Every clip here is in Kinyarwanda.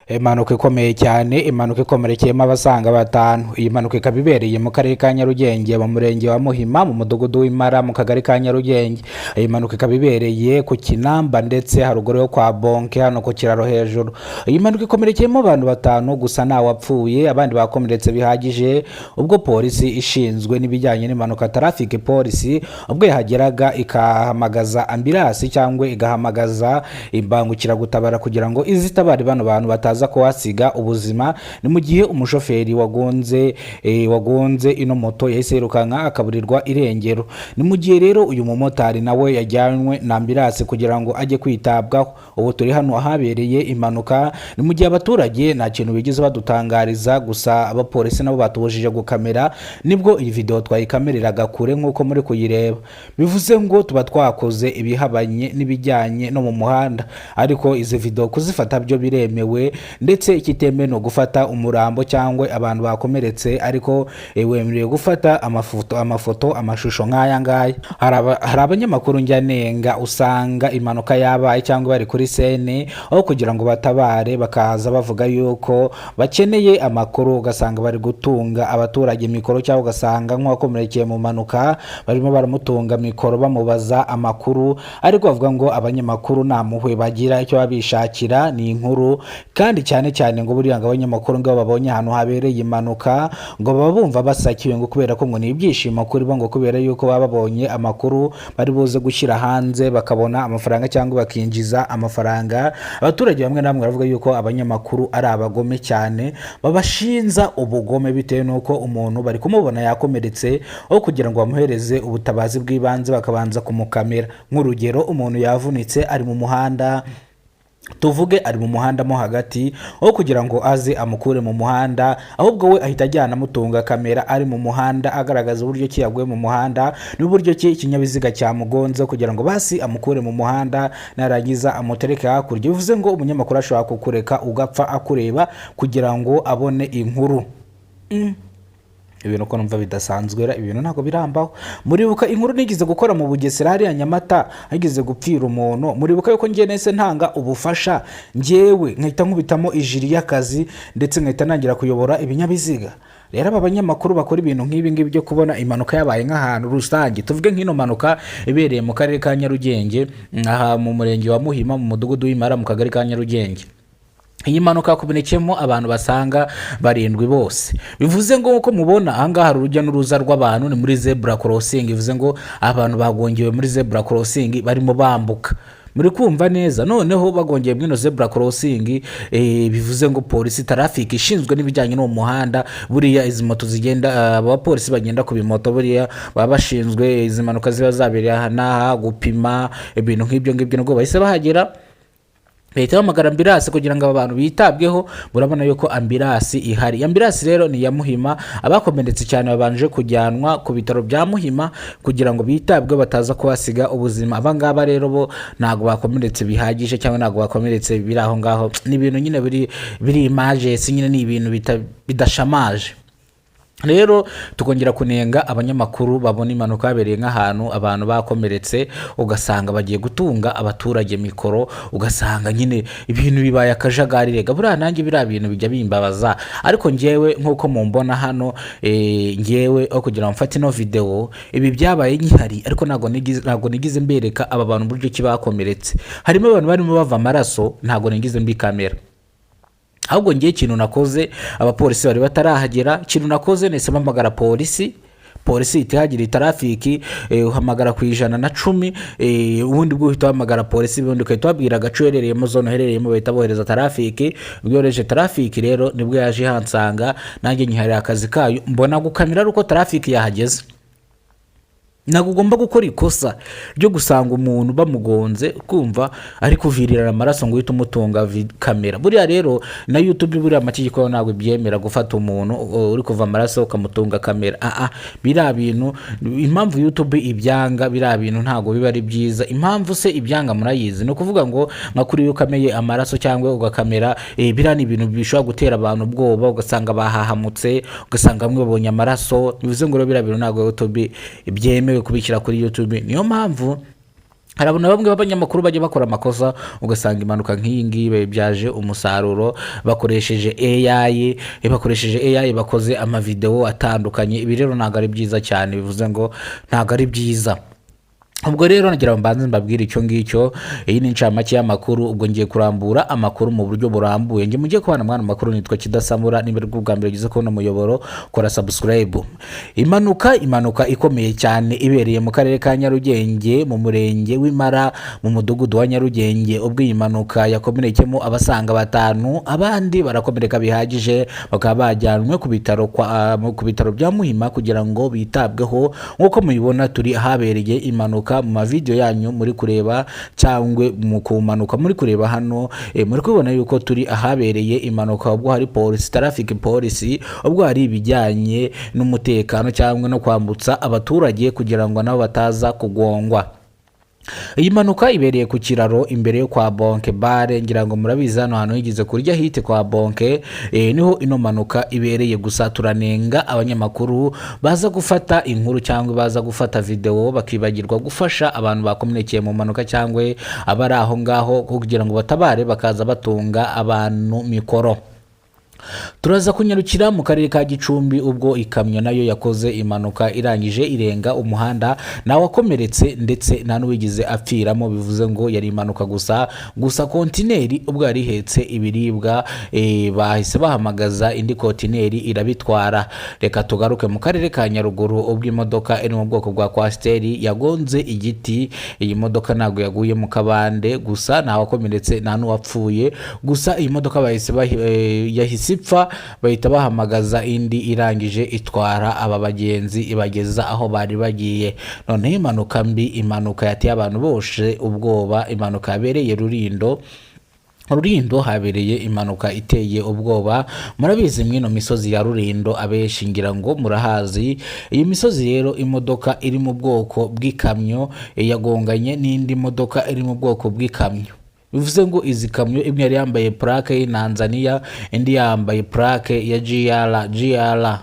Impanuka ikomeye cyane, impanuka ikomerekeyemo abasaga batanu. Iyi mpanuka ikaba ibereye mu karere ka Nyarugenge, mu murenge wa Muhima, mu mudugudu w'Imara, mu kagari ka Nyarugenge. Iyi mpanuka ikaba ibereye ku Kinamba ndetse haruguru yo kwa Bonke, hano ku kiraro hejuru. Iyi mpanuka ikomerekeyemo abantu batanu, gusa ntawapfuye, abandi bakomeretse bihagije. Ubwo polisi ishinzwe n'ibijyanye n'impanuka, traffic polisi, ubwo yahageraga ikahamagaza ambulance cyangwa igahamagaza imbangukiragutabara kugira ngo izitabare bano bantu bataza kuhasiga ubuzima. Ni mu gihe umushoferi wagonze ino moto yahise yirukanka akaburirwa irengero. Ni mu gihe rero uyu mumotari nawe yajyanywe na ambulance kugira ngo ajye kwitabwaho. Ubu turi hano ahabereye impanuka. Ni mu gihe abaturage nta kintu bigeze badutangariza, gusa abapolisi nabo batubujije gukamera, nibwo iyi video twayikamereraga kure nk'uko muri kuyireba. Bivuze ngo tuba twakoze ibihabanye n'ibijyanye no mu muhanda, ariko izi video kuzifata byo biremewe, ndetse ikitemewe ni ugufata umurambo cyangwa abantu bakomeretse, ariko wemerewe gufata amafoto, amashusho nk'aya ngaya. Hari abanyamakuru njya nenga, usanga impanuka yabaye cyangwa bari kuri scene, aho kugira ngo batabare bakaza bavuga yuko bakeneye amakuru, ugasanga bari gutunga abaturage mikoro, cyangwa ugasanga nk'uwakomerekeye mu mpanuka barimo baramutunga mikoro bamubaza amakuru. Ariko bavuga ngo abanyamakuru nta mpuhwe bagira, icyo baba bishakira ni inkuru. Kandi cyane cyane ngo buriya ngo abanyamakuru ngo iyo babonye ahantu habereye impanuka ngo baba bumva basakiwe, ngo kubera ko ngo ni ibyishimo kuri bo, ngo kubera yuko baba babonye amakuru bari buze gushyira hanze bakabona amafaranga cyangwa bakinjiza amafaranga. Abaturage bamwe na bamwe baravuga yuko abanyamakuru ari abagome cyane, babashinza ubugome bitewe n'uko umuntu bari kumubona yakomeretse, aho kugira ngo bamuhereze ubutabazi bw'ibanze bakabanza kumukamera. Nk'urugero, umuntu yavunitse ari mu muhanda, tuvuge ari mu muhanda mo hagati, aho kugira ngo aze amukure mu muhanda, ahubwo we ahita ajyana amutunga kamera ari mu muhanda, agaragaza uburyo ki yaguye mu muhanda n'uburyo ki ikinyabiziga cyamugonze, kugira ngo basi amukure mu muhanda, narangiza amutereke hakurya. Bivuze ngo umunyamakuru ashobora kukureka ugapfa akureba kugira ngo abone inkuru. Ibintu uko numva bidasanzwe ra, ibintu ntabwo birambaho. Muribuka inkuru nigeze gukora mu Bugesera hariya Nyamata, higeze gupfira umuntu? Muribuka yuko ngiye nese ntanga ubufasha, ngewe nkahita nkubitamo ijiri y'akazi, ndetse nkahita ntangira kuyobora ibinyabiziga. Rero aba banyamakuru bakora ibintu nk'ibi ngibi byo kubona impanuka yabaye nk'ahantu rusange, tuvuge nk'ino mpanuka ibereye mu karere ka Nyarugenge, aha mu murenge wa Muhima, mu mudugudu w'Imara, mu kagari ka Nyarugenge, iyi mpanuka yakomerekeyemo abantu basanga barindwi bose. Bivuze ngo nk'uko mubona ahangaha hari urujya n'uruza rw'abantu, ni muri zebra crossing. Bivuze ngo abantu bagongewe muri zebra crossing barimo bambuka. Muri kumva neza? Noneho bagongeye muri ino zebra crossing, bivuze ngo polisi traffic ishinzwe n'ibijyanye n'uwo muhanda, buriya izi moto zigenda, abapolisi bagenda ku bimoto buriya baba bashinzwe izi mpanuka ziba zabereye aha n'aha, gupima ibintu nk'ibyo ngibyo. Nibwo bahise bahagera, bahita bahamagara ambulance kugira ngo aba bantu bitabweho. Murabona yuko ambulance ihari. Ambulance rero ni iya Muhima. Abakomeretse cyane babanje kujyanwa ku bitaro bya Muhima kugira ngo bitabweho bataza kuhasiga ubuzima. Aba ngaba rero bo ntabwo bakomeretse bihagije cyangwa ntabwo bakomeretse biri aho ngaho, ni ibintu nyine biri emergency nyine, ni ibintu bidashamaje. Rero tukongera kunenga abanyamakuru babona impanuka yabereye nk'ahantu abantu bakomeretse, ugasanga bagiye gutunga abaturage mikoro, ugasanga nyine ibintu bibaye akajagari. Rega buriya nanjye biriya bintu bijya bimbabaza, ariko ngewe nk'uko mumbona hano, ngewe aho kugira ngo mfate ino videwo, ibi byabaye nkihari, ariko ntabwo nigize mbereka aba bantu uburyo ki bakomeretse. Harimo abantu barimo bava amaraso, ntabwo nigize mbikamera. Ahubwo ngewe ikintu nakoze, abapolisi bari batarahagera, ikintu nakoze nahise mpamagara polisi. Polisi ihita ihagera, traffic, uhamagara ku 110, ubundi bwo uhita uhamagara polisi, ubundi ugahita ubabwira agace uherereyemo, zone uherereyemo, bahita bohereza traffic. Ubwo yohereje traffic rero nibwo yaje ihansanga, nanjye nyiharira akazi kayo, mbona gukamera ari uko traffic yahageze. Ntabwo ugomba gukora ikosa ryo gusanga umuntu bamugonze, kumva ari kuvirirana amaraso, ngo uhite umutunga kamera. Buriya rero na YouTube, buriya amategeko yayo ntabwo ibyemera gufata umuntu uri kuva amaraso ukamutunga kamera. Ah, biriya bintu, impamvu YouTube ibyanga, biriya bintu ntabwo biba ari byiza. Impamvu se ibyanga murayizi. Ni ukuvuga ngo nka kuri iyo ukameye amaraso cyangwa ugakamera, biriya ni ibintu bishobora gutera abantu ubwoba, ugasanga bahahamutse, ugasanga bamwe babonye amaraso. Bivuze ngo rero biriya bintu ntabwo YouTube byemewe kubishyira kuri YouTube. Niyo mpamvu Hari abantu bamwe b'abanyamakuru bajya bakora amakosa, ugasanga impanuka nk'iyi ngiyi bayibyaje umusaruro bakoresheje AI, bakoresheje AI bakoze amavidewo atandukanye. Ibi rero ntabwo ari byiza cyane, bivuze ngo ntabwo ari byiza. Ubwo rero nagira ngo mbanze mbabwire icyo ngicyo. Iyi ni incamake y'amakuru. Ubwo ngiye kurambura amakuru mu buryo burambuye. Njye mugiye kubana mwana amakuru nitwa Kidasamura. Niba ari bwa mbere ugize kubona umuyoboro, kora subscribe. Impanuka ikomeye cyane ibereye mu karere ka Nyarugenge, mu murenge w'Imara, mu mudugudu wa Nyarugenge, ubwo iyi mpanuka yakomerekemo abasaga batanu, abandi barakomereka bihagije, bakaba bajyanwe ku bitaro bya Muhima kugira ngo bitabweho. Nk'uko mubibona, turi ahabereye impanuka mu mavidewo yanyu muri kureba, cyangwa mu kumanuka muri kureba hano, muri kubibona yuko turi ahabereye impanuka, ubwo hari polisi, traffic polisi, ubwo hari ibijyanye n'umutekano cyangwa no kwambutsa abaturage kugira ngo nabo bataza kugongwa. Iyi mpanuka ibereye ku kiraro imbere yo kwa Bonke Bare. Ngira ngo murabizi, hano hantu higeze kurya hite kwa Bonke, niho ino mpanuka ibereye. Gusa turanenga abanyamakuru baza gufata inkuru cyangwa baza gufata videwo, bakibagirwa gufasha abantu bakomerekeye mu mpanuka cyangwa abari aho ngaho kugira ngo batabare, bakaza batunga abantu mikoro. Turaza kunyarukira mu karere ka Gicumbi, ubwo ikamyo nayo yakoze impanuka, irangije irenga umuhanda. Ntawakomeretse ndetse nta n'uwigeze apfiramo, bivuze ngo yari impanuka gusa. Gusa kontineri ubwo yari ihetse ibiribwa, bahise bahamagaza indi kontineri irabitwara. Reka tugaruke mu karere ka Nyaruguru, ubwo imodoka iri mu bwoko bwa Coaster yagonze igiti. Iyi modoka ntabwo yaguye mu kabande, gusa ntawakomeretse, nta n'uwapfuye. Gusa iyi modoka yahise ipfa, bahita bahamagaza indi, irangije itwara aba bagenzi ibageza aho bari bagiye. Noneho impanuka mbi, impanuka yateye abantu bose ubwoba, impanuka yabereye Rurindo. Rurindo habereye impanuka iteye ubwoba. Murabizi, mw'ino misozi ya Rurindo, abenshi ngira ngo murahazi iyi misozi. Rero imodoka iri mu bwoko bw'ikamyo yagonganye n'indi modoka iri mu bwoko bw'ikamyo. Bivuze ngo izi kamyo, imwe yari yambaye plaque y'Intanzania, indi yambaye plaque ya GR GR.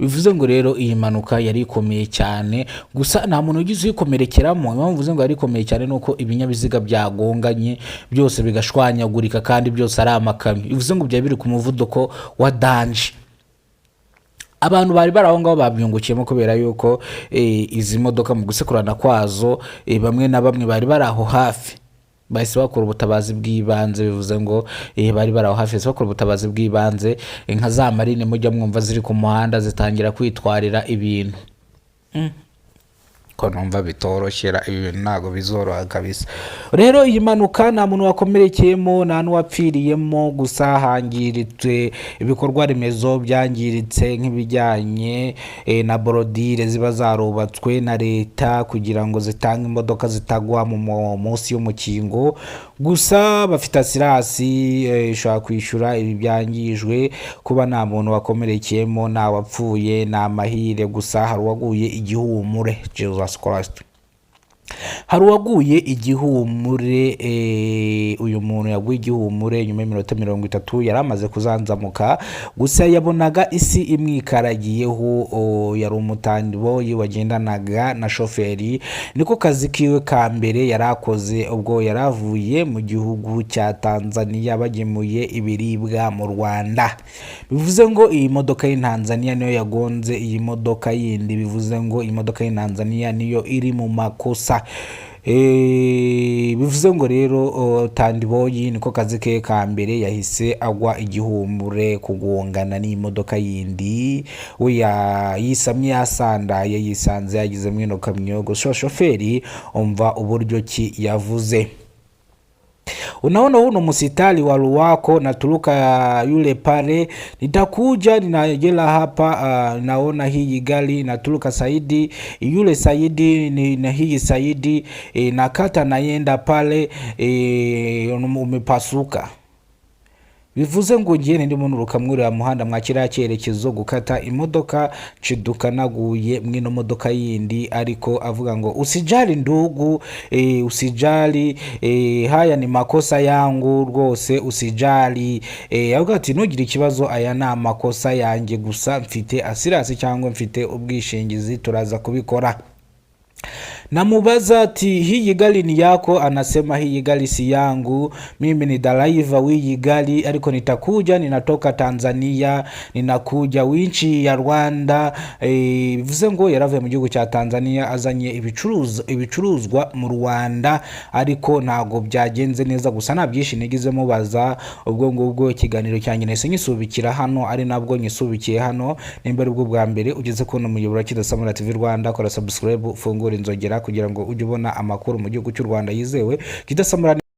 Bivuze ngo rero iyi mpanuka yari ikomeye cyane, gusa nta muntu ugize uyikomerekeramo. Impamvu mvuze ngo yari ikomeye cyane ni uko ibinyabiziga byagonganye byose bigashwanyagurika, kandi byose ari amakamyo. Bivuze ngo byari biri ku muvuduko wa danger. Abantu bari bari aho ngaho babyungukiyemo, kubera yuko izi modoka mu gusekurana kwazo, bamwe na bamwe bari bari aho hafi bahise bakora ubutabazi bw'ibanze. Bivuze ngo bari bari aho hafi bahise bakora ubutabazi bw'ibanze, nka za marine mujya mwumva ziri ku muhanda, zitangira kwitwarira ibintu. Ko numva bitoroshyera, ibi bintu ntabwo bizoroha kabisa. Rero iyi mpanuka nta muntu wakomerekeyemo, nta n'uwapfiriyemo, gusa hangiritse ibikorwa remezo byangiritse nk'ibijyanye na bordure ziba zarubatswe na leta kugira ngo zitange imodoka zitagwa munsi y'umukingo. Gusa bafite assurance, ishobora kwishyura ibi byangijwe. Kuba nta muntu wakomerekeyemo, nta wapfuye, ni amahire. Gusa hari uwaguye igihumure. Jesus Christ, hari uwaguye igihumure. Uyu muntu yaguye igihumure nyuma y'iminota 30 yari amaze kuzanzamuka, gusa yabonaga isi imwikaragiyeho. Yari umutandiboyi wagendanaga na shoferi, niko kazi kiwe ka mbere yari akoze, ubwo yari avuye mu gihugu cya Tanzania bagemuye ibiribwa mu Rwanda. Bivuze ngo iyi modoka y'Intanzania niyo yagonze iyi modoka yindi, bivuze ngo iyi modoka y'Intanzania niyo iri mu makosa. Bivuze ngo rero tandiboyi niko kazi ke ka mbere, yahise agwa igihumure kugongana n'imodoka yindi. We yisamye yasandaye, yisanze yagize muri ino kamyo. Gusa shoferi, umva uburyo ki yavuze: "Unaona huu msitari wa Ruwako, naturuka yule pale, nitakuja ninajela hapa, naona hii gari naturuka side yule side ni, na hii side nakata naenda pale, umepasuka." Bivuze ngo ngiye ndimo nuruka muri uriya muhanda mwa kiriya cyerekezo gukata imodoka, nshiduka naguye mwino modoka yindi. Ariko avuga ngo "Usijali ndugu, usijali, haya ni makosa yangu rwose, usijali." Avuga ati "Ntugire ikibazo, aya ni amakosa yanjye, gusa mfite assurance cyangwa mfite ubwishingizi, turaza kubikora." Namubaza ati: "Hii gari ni yako?" Anasema: "Hii gari si yangu, mimi ni dereva w'iyi gari, ariko nitakuja, ninatoka Tanzania, ninakuja winchi ya Rwanda." Bivuze ngo yaravuye mu gihugu cya Tanzania azanye ibicuruzwa mu Rwanda, ariko ntabwo byagenze neza. Gusa nta byinshi nigize mubaza. Ubwo ngubwo ikiganiro cyanjye nahise nyisubikira hano, ari nabwo nyisubikiye hano. Nimba ari bwo bwa mbere ugeze kubona umuyoboro wa Kidasamura TV Rwanda, kora subscribe, ufungure inzogera kugira ngo ujye ubona amakuru mu gihugu cy'u Rwanda yizewe. Kidasamura.